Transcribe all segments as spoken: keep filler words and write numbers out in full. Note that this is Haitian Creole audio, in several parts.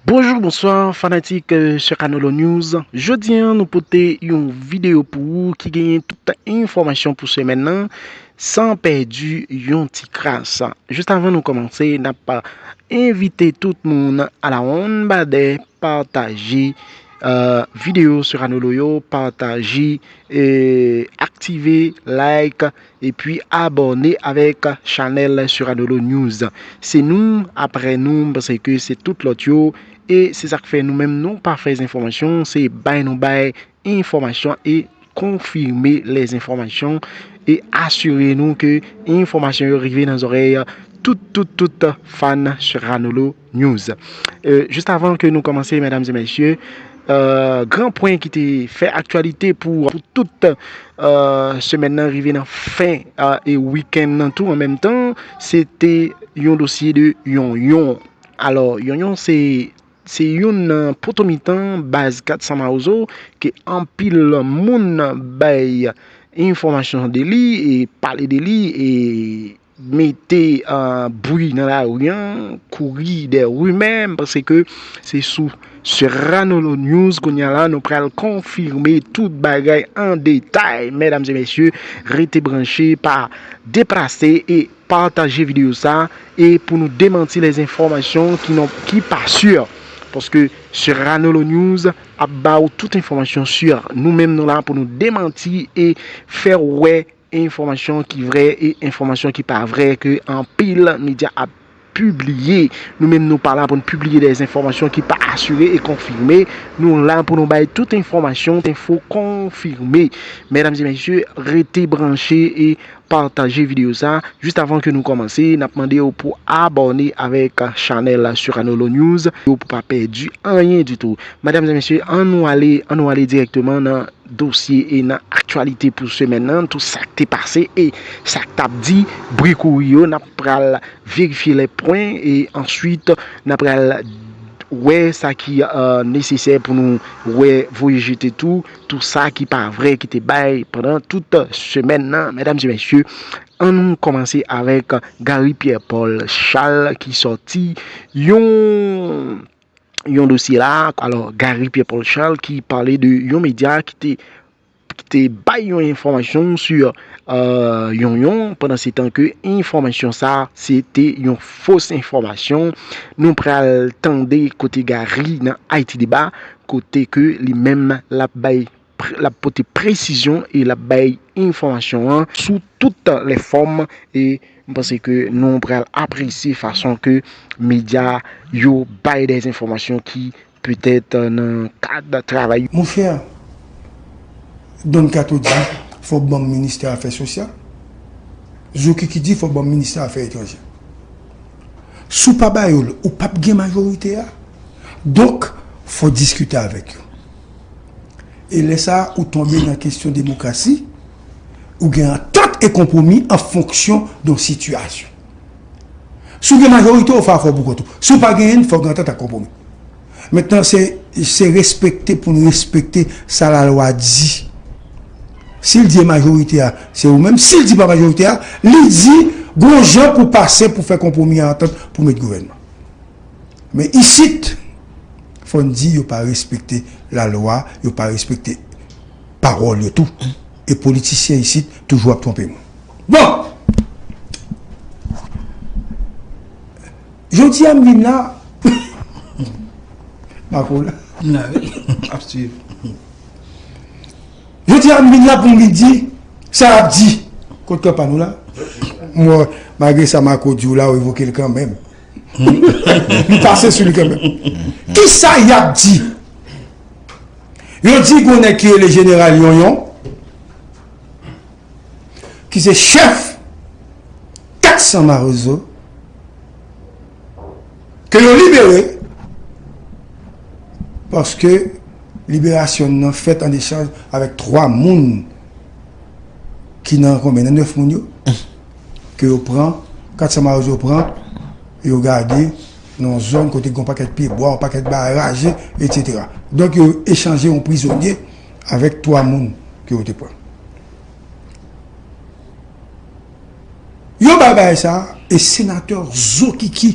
Bonjou, bonswa, fanatik, euh, Serranolo News. Jodi a, nou pote yon videyo pou ou ki genyen tout enfòmasyon pou semèn nan, san pèdi yon ti kras. Jis avan nou kòmanse, n ap envite tout moun alawonn badè pataje, euh, videyo Serranolo yo, pataje, euh, aktive, like, epi abòne avèk chanèl Serranolo News. Se nou, apre nou, m panse ke se tout lòt yo, e se sa k fè nou menm nou pa fè enfòmasyon, se bay nou bay enfòmasyon e konfime lèzenfòmasyon e asire nou ke enfòmasyon yo rive nan zòrèy tout, tout, tout fan Serranolo News. Euh, jis avan ke nou kòmanse, medam e mesye, euh, gran pwen ki te fè aktyalite pou, pou tout, euh, semèn nan rive nan fen, euh, e wikenn nan tou an menm tan, se te yon dosye de Yonyon. Alò, Yonyon se, se youn nan potomitan baz kat san Mawozo ke anpil moun bay enfòmasyon de li e pale de li e mete, euh, bri nan lari an, kouri de rimè, m panse ke se sou Serranolo News kounye a la nou pral konfime tout bagay an detay. Medam e mesye, rete branche, pa deplase e pataje videyo sa e pou nou demanti lèzenfòmasyon ki non, ki pa si. Paske Serranolo News ap ba ou tout enfòmasyon si. Nou menm nou la pou nou demanti e fè w wè enfòmasyon ki vrè e enfòmasyon ki pa vrè ke anpil medya ap pibliye. Nou menm nou pa la pou n pibliye de enfòmasyon ki pa asire e konfime. Nou la pou nou bay tout enfòmasyon, enfo konfime. Medam e mesye, rete branche e pataje videyo sa. Jis avan ke nou kòmanse, n ap mande w pou abòne avèk chanèl Serranolo News pou pa pèdi anyen ditou. Medam e mesye, ann nou ale, ann nou ale dirèkteman nan dosye e nan aktyalite pou semèn nan, tout sa k te pase e sa k t ap di, bri kouri yo, n ap pral verifye lè pwen e answit n ap pral wè sa ki, euh, nesesè pou nou wè, voye jete tou, tout sa ki pa vrè ki te bay pandan tout semèn nan. Medam e mesye, ann nou kòmanse avèk Gary Pierre Paul Charles ki sòti yon yon dosye la. Alò, Gary Pierre Paul Charles ki pale de yon medya ki te, ki te bay yon enfòmasyon sou, euh, Yonyon, pandan se tan ke enfòmasyon sa, se te yon fos enfòmasyon. Nou pral tande kote Gary nan Ayiti Deba, kote ke li menm l ap bay pr-, l ap pote presizyon e l ap bay enfòmasyon an sou tout lè fòm e m panse ke nou pral apresye fason ke medya yo bay de enfòmasyon ki petèt nan kad travay. Monchè, Don Kato di, fò w ban m ministè afè sosyal. Zokiki di, fò w ban m ministè afè etranjè. Si w pa ba yo l, ou p ap gen majorite a. Donk, fò w diskite avèk yo. E lè sa a, ou tonbe nan kesyon demokrasi, ou gen antant e konpwomi an fonksyon de yon sitiyasyon. Si w gen majorite, w fè afè w pou kont ou. Si w pa genyen l, fò w gen antant ak konpwomi. Mentnan, se, se respekte pou n respekte sa lalwa di. Si l di e majorite a, se ou menm. Si l di pa majorite a, li di, gon jan pou pase pou fè konpwomi a antant pou met gouvènman. Men isit, fò n di yo pa respekte lalwa, yo pa respekte pawòl yo tou. E politisyen isit toujou ap twonpe moun. Bon! Jodi a m vin la, Marco la. M la, wi. Ap swiv. Jodi a m vin la pou m vin di sa y ap di. Kot kanpa nou la? Mwen, malgre sa Marco di w la, w evoke l kanmenm. M pase sou li kanmenm. Kisa y ap di? Yo di gon nèg ki rele Jeneral Yonyon, ki se chèf kat san Mawozo, ke yo libere, paske liberasyon nan fèt an echanj avèk twa moun ki nan konbyen? Nan nèf moun yo, ke yo pran, kat san Mawozo pran, yo gade nan yon zòn kote gen yon pakèt pyebwa, yon pakèt bagay raje, etsetera. Donk, yo echanje yon prizonye avèk twa moun ke yo te pran. Yo bay bagay sa a, e senatè Zokiki,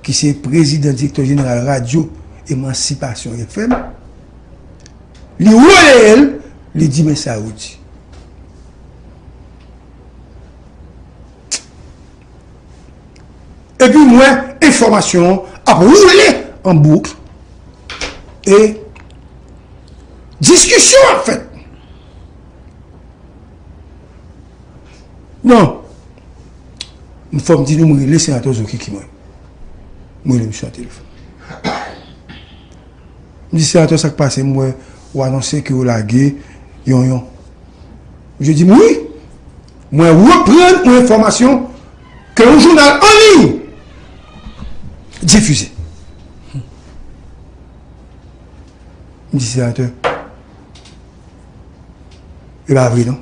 ki se prezidan direktè jeneral radyo Emansipasyon F M, li releye l, li di, men sa yo di. Epi m wè enfòmasyon an ap woule an bouk e diskisyon ap fèt. Non. Fò m di nou, m rele senatè Zokiki mwen. M rele misye nan telefòn. M di, senatè, sa k pase? M wè ou anonse ke ou lage Yonyon. Misye di m, wi. Mwen reprann yon enfòmasyon ke yon jounal an liy difize. M di, senatè, e pa vre non.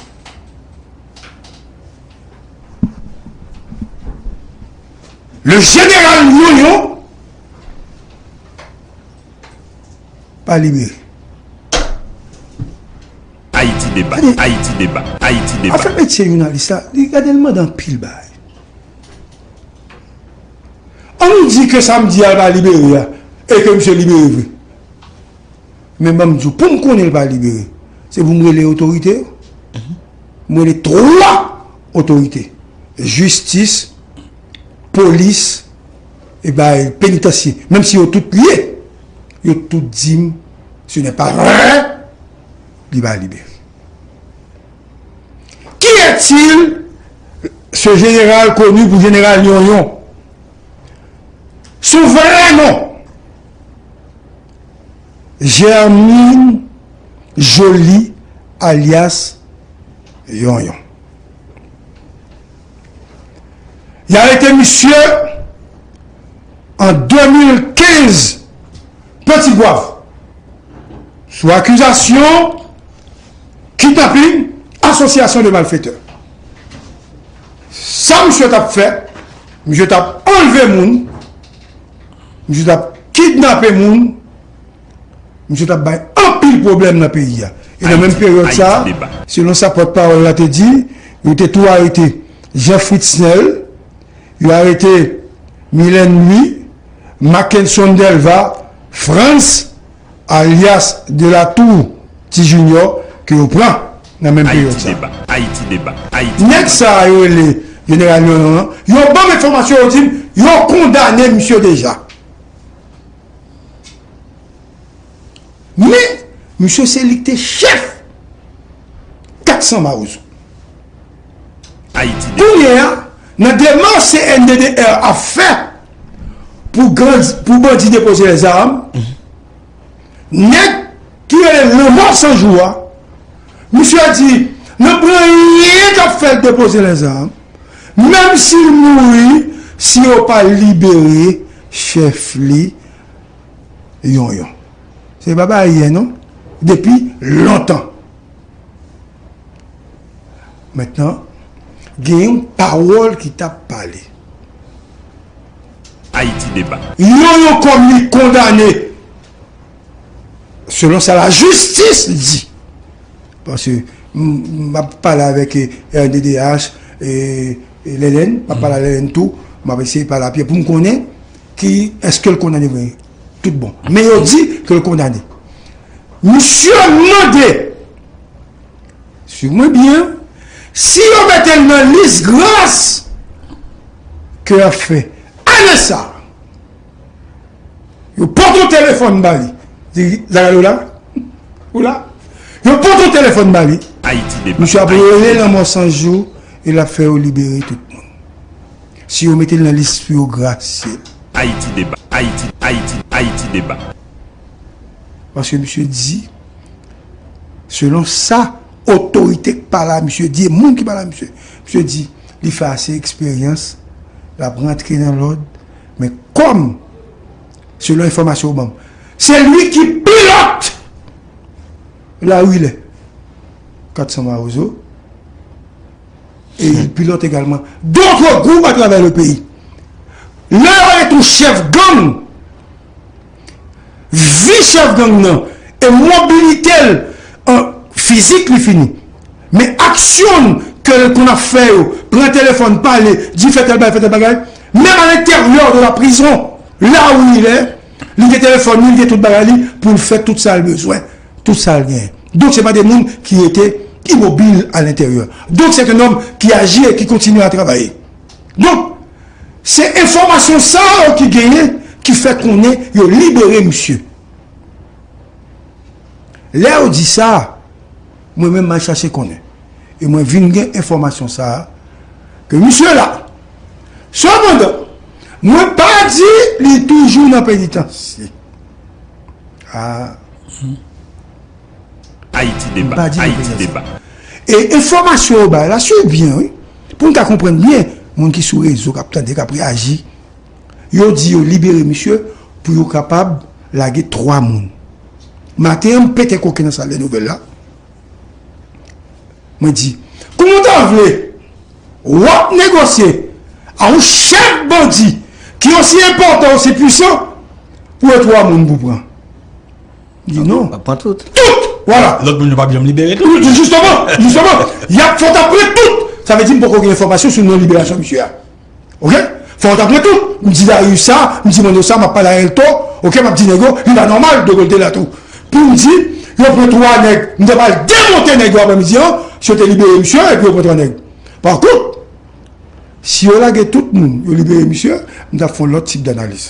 Le jeneral Yonyon pa libere. Ayiti deba, Ayiti deba, Ayiti deba. Afè metye jounalis la, li gade l mande anpil bagay. An nou di ke sa m di a pa libere a, e ke misye libere vre. Men ban m di w, pou m konnen l pa libere, se pou m rele otorite yo. M rele twa otorite. Jistis, polis, e bay penitansye. Menm si yo tout lye, yo tout di m, ce n'est pas vrai, li pa libere. Qui est-il, ce général connu pour général Yonyon? Son vrai nom, Germine Joly, alias Yonyon. Y arete misye an de mil kenz, Petit Goâve, sou akizasyon kidnaping, asosyasyon de malfetè. Sa misye t ap fè, misye t ap anlve moun, misye t ap kidnape moun, misye t ap bay anpil pwoblèm nan peyi a. E nan menm peryòd sa a, selon sa pòtpawòl la te di, yo te tou arete Jean Fritznel, yo arete Mylène Louis, Mackenson Delva, Frantz, alyas Delatour Ti Junior, ke yo pran nan menm peryòd sa. Nèg sa a yo rele jeneral Yonyon an, yo ban m enfòmasyon, yo di m yo kondane misye deja. Men, misye se li k te chèf kat san Mawozo. Kounye a, nan demach C N D D R ap fè pou, pou bandi depoze lèzam, nèg ki rele Lanmò San Jou a, misye di, nan pran anyen k ap fè l depoze lèzam, menm si l mouri, si yo pa libere chèf li, Yonyon. Se pa bagay yè non. Depi lontan. Mentnan, gen yon pawòl ki t ap pale. Ayiti deba. Yonyon kòm li kondane, selon sa lajistis di. Paske m, m ap pale avèk, eh, R N D D H, eh, eh, Lèlèn, m ap pale a Lèlèn tou, m ap eseye pale a Pyè pou m konnen ki, èske l kondane vre. Tout bon. Men yo di ke l kondane. Misye mande, swiv mwen byen, si yo mete l nan lis gras ke y ap fè ane sa a, yo pote yon telefòn ba li. Di, Zagal, ou la? Ou la? Yo pote yon telefòn ba li. Misye ap rele Lanmò San Jou e l ap fè yo libere tout moun. Si yo mete l nan lis pou yo grasye l. Ayiti deba. Ayiti, Ayiti, Ayiti deba. Paske misye di, selon sa otorite k pale a misye di, e moun ki pale a misye, misye di, li fè ase eksperyans, l ap rantre nan lòd, men kòm, selon enfòmasyon yo ban m, se li ki pilòt Larue Lè, kat san Mawozo, et il pilote également d'autres groupes à travers le pays. Lè yo rele yon chèf gang, vi chèf gang nan e mobilite l an fizik li fini. Men aksyon ke l konn ap fè yo, pran telefòn, pale, di fè tèl bagay, fè tèl bagay, menm à l'intérieur de la prison, Larue Lè, Li gen telefòn li, li gen tout bagay li pou l fè tout sa l bezwen, tout sa l genyen. Donk, se pa de moun ki rete imobil à l'intérieur. Donc, c'est un homme qui agit et qui continue à travailler. Donk, se enfòmasyon sa yo ki genyen ki fè konnen yo libere misye. Lè yo di sa, mwen menm m al chache konnen. E mwen vin gen enfòmasyon sa a, ke misye la. Sepandan, mwen pa di li toujou nan penitansye. Ah. Ayiti Deba, Ayiti Deba. E enfòmasyon yo bay la, swiv byen, wi. Pou n ka konprann byen, moun ki sou rezo, k ap tande, k ap reyaji, yo di yo libere misye pou yo kapab lage twa moun. Maten an, m pete koken nan sal de nouvèl la. Mwen di, kouman w ta vle w ap negosye a yon chèf bandi ki osi enpòtan, osi pwisan, pou yo twa moun pou pran? M di non. W ap pran tout. Tout! Vwala. Lòt moun yo p ap janm libere tou. Wi, jisteman, jisteman. Y ap fè w ta pran tout. Sa vle di m poko gen enfòmasyon sou non liberasyon misye a. Oke? Fò w ta pran tout. M di Darius sa, m di Mano sa, m ap pale a Elto. Oke, m ap di nèg yo, li pa nòmal de kote la tou. Pou m di, yo pran twa nèg, m te pral demonte nèg yo aprèmidi an, si yo te libere misye, epi yo pran twa nèg. Pa kont, si yo lage tout moun, yo libere misye, m t ap fè yon lòt tip danaliz.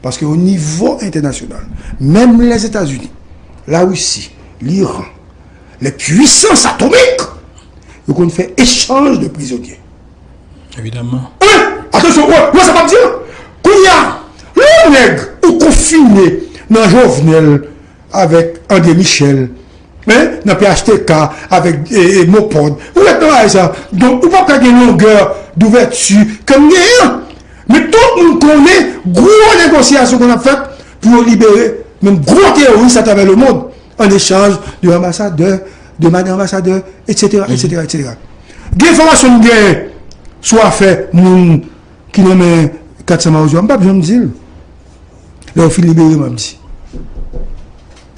Paske o nivo entènasyonal, menm Lèzetazini, Larisi, Liran, les puissances atomiques, yo konn fè echanj de prizonye. Evidaman. Wi, atansyon, wè, wè sa m ap di an. Kounye a, lè yon nèg ou konfine nan Jovenel avèk André Michel, en, nan P H T K, avèk e, e, Mopod, ou ret nan bagay sa. Donk, ou p ap ka gen longè douvèti ke m genyen an. Men tout moun konnen gwo negosyasyon konn ap fèt pou yo libere menm gwo teworis atravè lemonn, an echanj de anbasadè, de madan anbasadè, etsetera, etsetera, etsetera. Gen enfòmasyon m genyen sou afè moun ki nan men Kat San Mawozo a, m p ap janm di l. Lè yo fin libere, m ap di.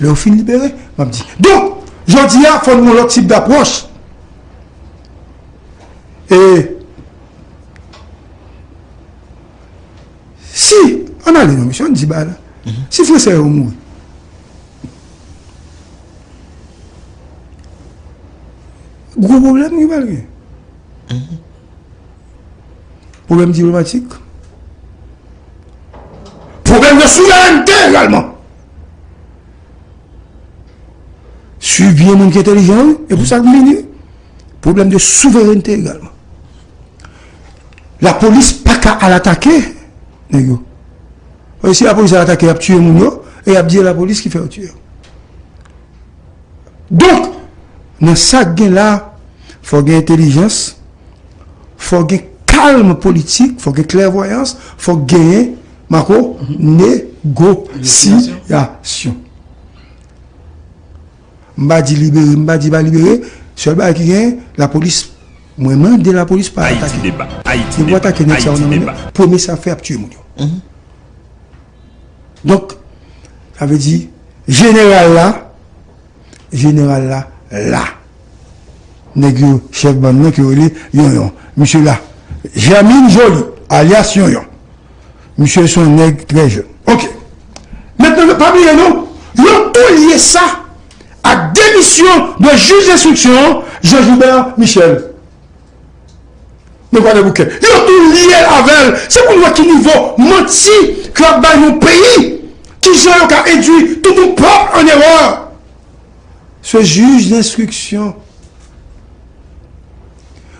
Lè yo fin libere, m ap di. Donk, jodi a, fò n gen yon lòt tip dapwòch. E si, ann ale non, mesye, ann di bagay la. Si Fransè yo mouri, gwo pwoblèm ki pral gen. Pwoblèm diplomatik. Pwoblèm de souverènte egalman. Swiv byen moun ki entèlijan, wi, e pou sa m vini. Pwoblèm de souverènte egalman. Lapolis pa ka al atake nèg yo. Paske si lapolis al atake, y ap tiye moun yo, e y ap di lapolis ki fè yo tiye yo. Donk, nan sa k gen la, fò gen entèlijans, fò gen kalm politik, fò gen klèvwayans, fò genyen, Marco, negosiyasyon. M pa di libere, m pa di pa libere, sèl bagay ki genyen, lapolis, mwen mande lapolis pa atake. Yo pou atake nèg sa yo nan men yo. Premye sa fè ap tiye moun yo. Donk, sa vle di, jeneral la, jeneral la, la. Nèg yo, chèf bann nan ki yo rele Yonyon. Misye la, Germine Joly, alyas Yonyon. Misye se yon nèg trè jèn. Oke. Mentnan, pa bliye non, yo tou lye sa ak demisyon de jij enstriksyon an, Jean Joubert Michel. Nan Gwadloup, yo tou lye l avè l. Se pou n wè ki nivo manti ke y ap bay yon peyi. Kijan yo ka endwi tout yon pèp an erè. Se jij lenstriksyon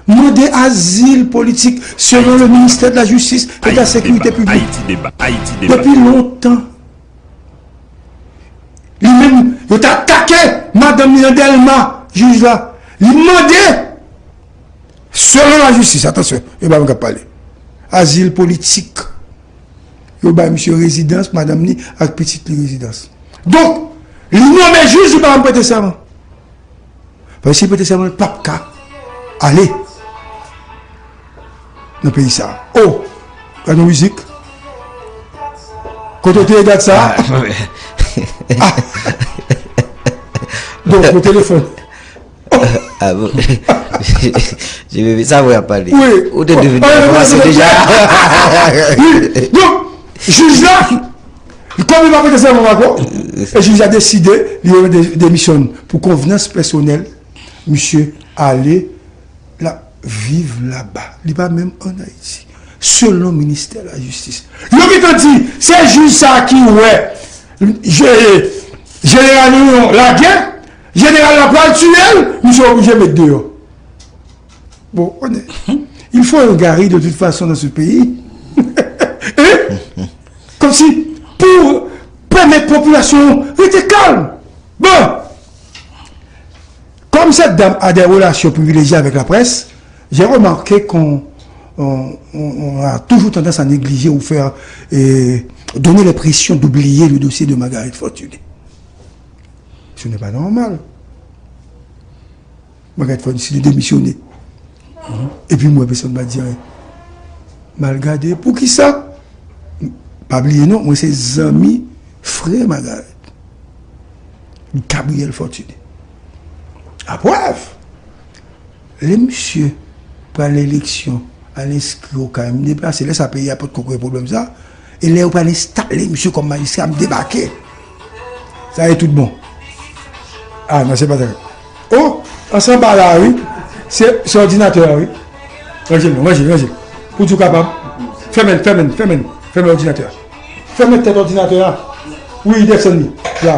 mande azil politik selon le ministè de la jistis e de la sekirite piblik. Depi lontan. Li menm, yo te atake madanm li nan Dèlma, jij la. Li mande, selon lajistis, atansyon, e pa mwen k ap pale. Azil politik. Yo bay misye rezidans, madanm li ak pitit li rezidans. Donk, li nonmen jij, li pa janm prete sèman. Paske si l prete sèman, l p ap ka ale nan peyi sa a. O, gad yon mizik. Kote w te ye dat sa a? Ah. Donk, yon telefòn. Ah bon? Wi. Ou te devine enfòmasyon deja. Wi. Donk, jij la, Kòm li pa prete sèman ankò, e jij la deside li demisyon pou konvenans pèsonèl. Misye ale, l ap viv laba. Li pa menm ann Ayiti. Selon ministè lajistis, yo gentan di se jij sa a ki wè je- jeneral nou lagè, jeneral la pral tiye l, misye oblije met deyò. Bon, on est- il faut un Garry de toute façon dans ce pays. Hein? Comme si, pour permettre population rester calme. Bon, comme cette dame a des relations privilégiées avec la presse, j'ai remarqué qu'on on, on- on a toujours tendance à négliger ou faire euh, donner l'impression d'oublier le dossier de Margaret Fortuné. Ce n'est pas normal. Margaret Fortuné démissionné. Epi mwen, pèsonn pa di anyen. M al gade, poukisa? Pa bliye non, mwen se zanmi frè Margaret, Gabriel Fortuné. Aprèv, lè misye pral eleksyon, al enskri o kay, m deplase. Lè sa peyi a potko gen pwoblèm sa. E lè yo pral enstale misye kòm majistra, m debake. Sa ye tout bon. Ah non, se pa sa. Oh, ansanm ba la wi. Se se òdinatè a wi. Ranje l non, ranje l, ranje l. Pou di w kapab. Fèmen, fèmen, fèmen. Fèmen òdinatè a. Fèmen tèt òdinatè a. Wi, desann li. La.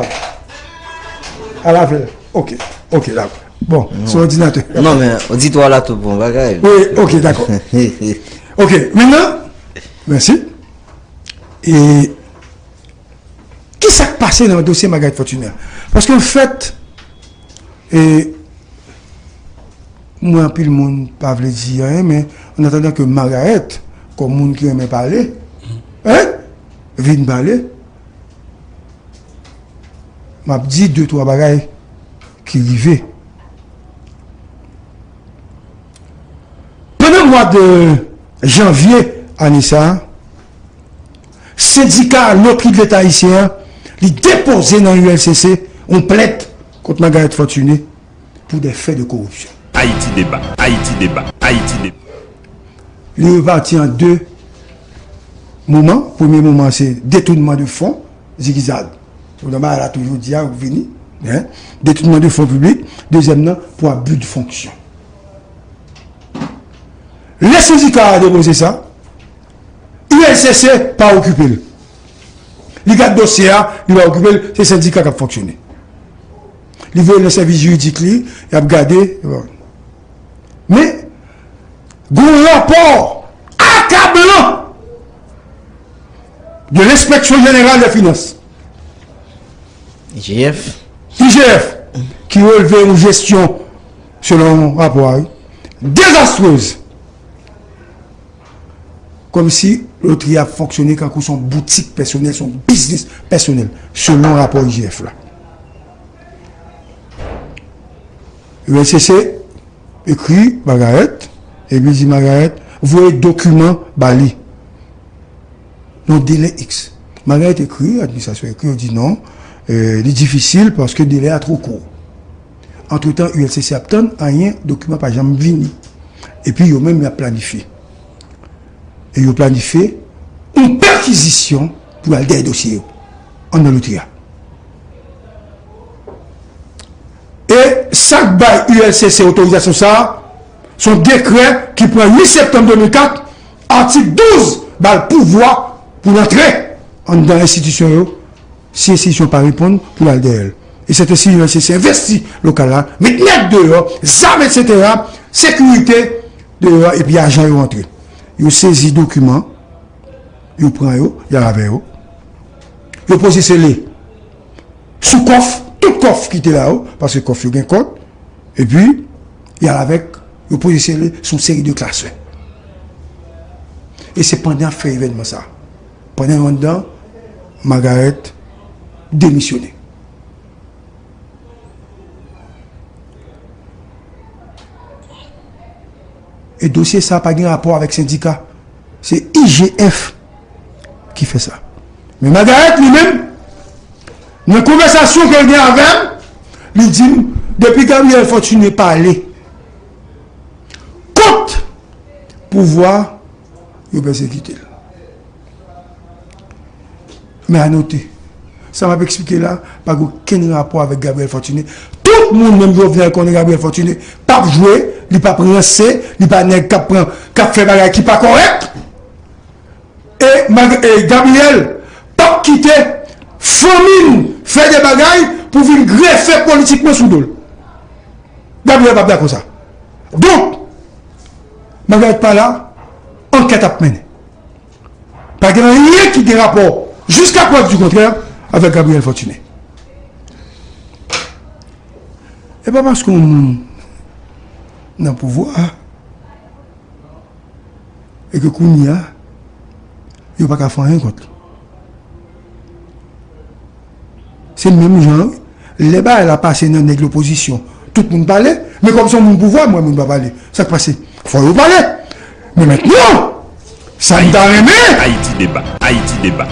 Al avè l. Ok, ok, dakò. Bon, se òdinatè. Non, men, oditwa la tou bon bagay. Wi, ok, dakò. Ok, mentnan, mèsi. E kisa k pase nan dosye Margaret Fortuné a? Paske, anfèt, e, mwen, anpil moun pa vle di anyen, men an atandan ke Margaret, kòm moun ki renmen pale, hein, vin pale, m ap di de twa bagay ki rive. Pandan mwa de janvye ane sa a, sendika Lotri de Leta Ayisyen an, li depoze nan U L C C yon plent kont Margaret Fortuné pour des faits de corruption. Haïti Débat, Haïti Débat, Haïti Débat. Li repati an de moman. Premye moman se detounman de fon, zigizag. Ou nan bagay la tou jodi a, ou vini, hein? Detounman de fon piblik. Dezyèm nan, pou abi de fonksyon. Lè sendika a depoze sa, U L C C pa okipe l. Li gad dosye a, li pa okipe l, se sendika k ap fonksyone. Li voye l nan sèvis jiridik li, y ap gade. Men, gon rapò akablan de l'Inspection Générale des Finances, I G F. I G F, ki relve yon jesyon, selon rapò a, wi, dezastrez. Kòmsi lotri a ap fonksyone kankou se yon boutik pèsonèl, se yon biznis pèsonèl, selon rapò I G F la. U L C C ekri Margaret, epi di Margaret voye dokiman ba li nan delè X. Margaret ekri, administrasyon ekri, yo di non, eh, li difisil paske delè a twò kout. Antretan, U L C C ap tann, anyen, dokiman pa janm vini. Epi yo menm, y ap planifye. E yo planifye yon pèkizisyon pou al dèyè dosye yo anndan lotri a. E sa k bay U L C C otorizasyon sa a, se yon dekrè ki pran uit septanm de mil kat, atik douz ba l pouvwa pou l antre anndan enstitisyon yo, si enstitisyon pa reponn, pou l al dèyè l. E sèten si U L C C envesti lokal la, met nèg deyò, zam, etsetera, sekirite deyò, epi ajan yo antre. Yo sezi dokiman, yo pran yo, y al avè yo. Yo poze sele sou kòf, tout kòf ki te la yo, paske kòf yo gen kòd, epi y al avèk, yo poze sele sou yon seri de klasè. E se pandan y ap fè evènman sa a, pandan yo anndan, Margaret demisyone. E dosye sa a pa gen rapò avèk sendika. Se I G F ki fè sa. Men Margaret li menm, nan konvèsasyon ke l gen avè m, li di m, depi Gabriel Fortuné pale kont pouvwa, yo pèsekite l. Men a note, sa m ap eksplike la pa gen okenn rapò avèk Gabriel Fortuné. Tout moun, menm Jovenel, konnen Gabriel Fortuné p ap jwe, li p ap ranse, li pa nèg k ap pran, k ap fè bagay ki pa kòrèk. E, e Gabriel p ap kite fanmi n fè de bagay pou vin grefe politikman sou do l. Gabriel p ap dakò sa. Donk, Margaret pa la, ankèt ap mennen. Pa gen anyen ki gen rapò, jiska prèv di kontrè, avèk Gabriel Fortuné. E pa paske yon moun nan pouvwa a, e ke kounye a, yo pa ka fè anyen kont li. Se menm jan, wi. Lè bagay la pase nan nèg lopozisyon, tout moun pale, men kòm se yon moun pouvwa, m wè moun pa pale. Sa k pase? Fò yo pale. Men mentnan, sa m ta renmen, Ayiti deba, Ayiti deba.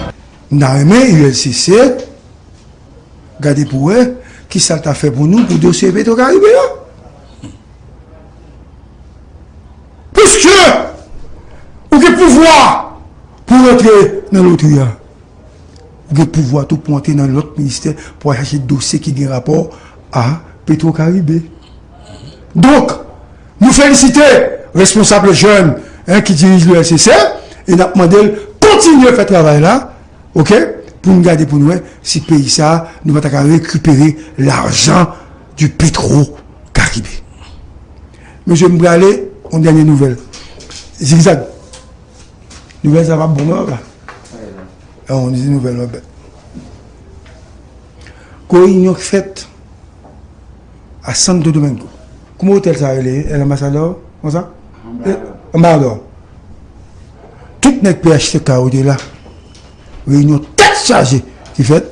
M ta renmen U L C C gade pou wè ki sa l ta fè pou nou pou dosye Petro Caribe a. Piske ou gen pouvwa pou rantre nan lotri a, ou gen pouvwa tou pou antre nan lòt ministè pou al chache dosye ki gen rapò a Petro Caribe. Donk, nou felisite responsab jèn, en, ki dirije U L C C e n ap mande l kontinye fè travay la, oke, pou n gade pou n wè si peyi sa a, nou pa ta ka rekipere lajan di Petro Caribe. Mesye, m prale, yon dènye nouvèl. Zigzag. Nouvèl sa p ap bon, non, papa? An, yon ti nouvèl, papa. Gon reyinyon k fèt a Santo Domingo. Kouman otèl sa rele? El Ambassador? Konsa? Ambassador. Tout nèg P H T K yo te la. Reyinyon tèt chaje ki fèt.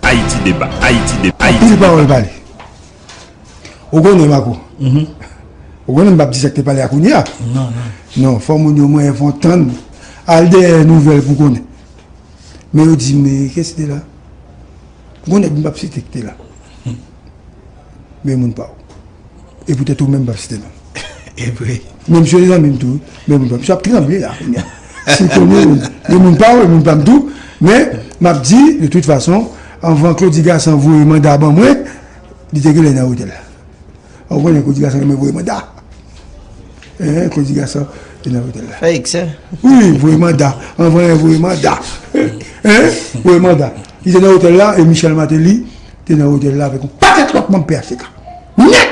Ayiti deba, Ayiti deba, Ayiti deba. Anpil pawòl pale. Ou konnen, Mako. Ou konnen m p ap di sa k te pale a kounye a. Non, non. Non, fò moun yo mwen fon tann. Al dèyè nouvèl pou konnen. Men yo di, men kiyès ki te la? Ou konnen m p ap site ki te la. Men moun pa w. E poutèt ou menm m p ap site non. E vre. Men misye se zanmi m tou, wi. Men moun pa m. Misye ap tranble la kounye a. Si l konnen, men moun pa w, men moun pa m tou. Men, m ap di, de tout fason, anvan Claudy Gassant voye manda ban mwen, li te genlè nan otèl la. Ou konnen Claudy Gassant renmen voye manda. Hein, Claudy Gassant te nan otèl la. Fè eksè. Wi, voye manda. Anvan, voye manda. Hein? Voye manda. Li te nan otèl la, e Michel Martelly te nan otèl la avèk yon pakèt lòt manm P H T K. Nèt!